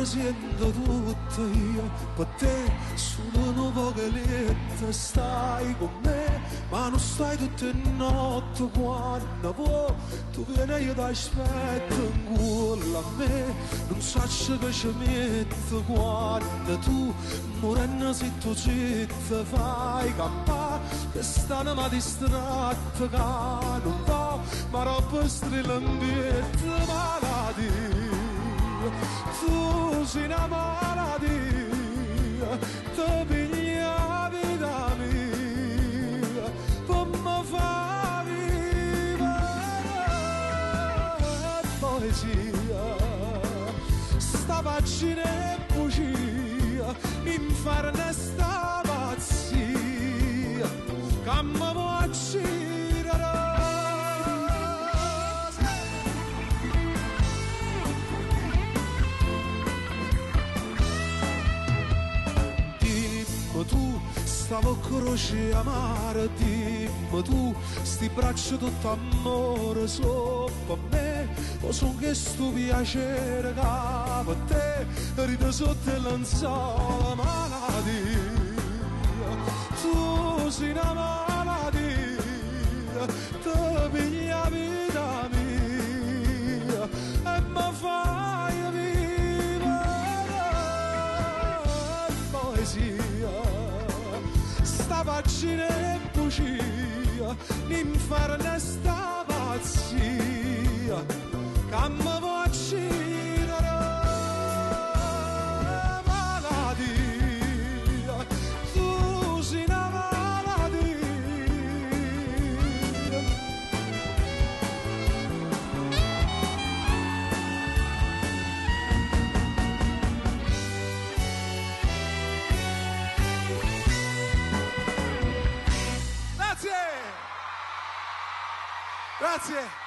core sento tutto io, per te solo nu poco lietto stai con me, ma non stai tutte notte quando vuoi, tu vieni e io ti aspetto in cuore a me, non saccio che ci metto quando tu, morendo se tu zitta fai campà, che stanima distratta che non va, ma roba strilla in pietto, malattia, tu sei una malattia, ti piglia la vita mia, poi mi fa vivere poesia, sta pagina è bugia, inferno sta pazzia, che mi può uccidere. Dimmi tu, stavo croce amare, dimmi tu, sti braccia tutto amore sopra me, o son che sto piacere che per te, rido sotto e lenzuola malattia, tu sei una malattia, ti piglia la vita mia e mi fai vivere poesia, sta pagina è bugia, l'inferno sta pazzia, che mi può uccidere malattia, tu sei una malattia. Grazie! Grazie!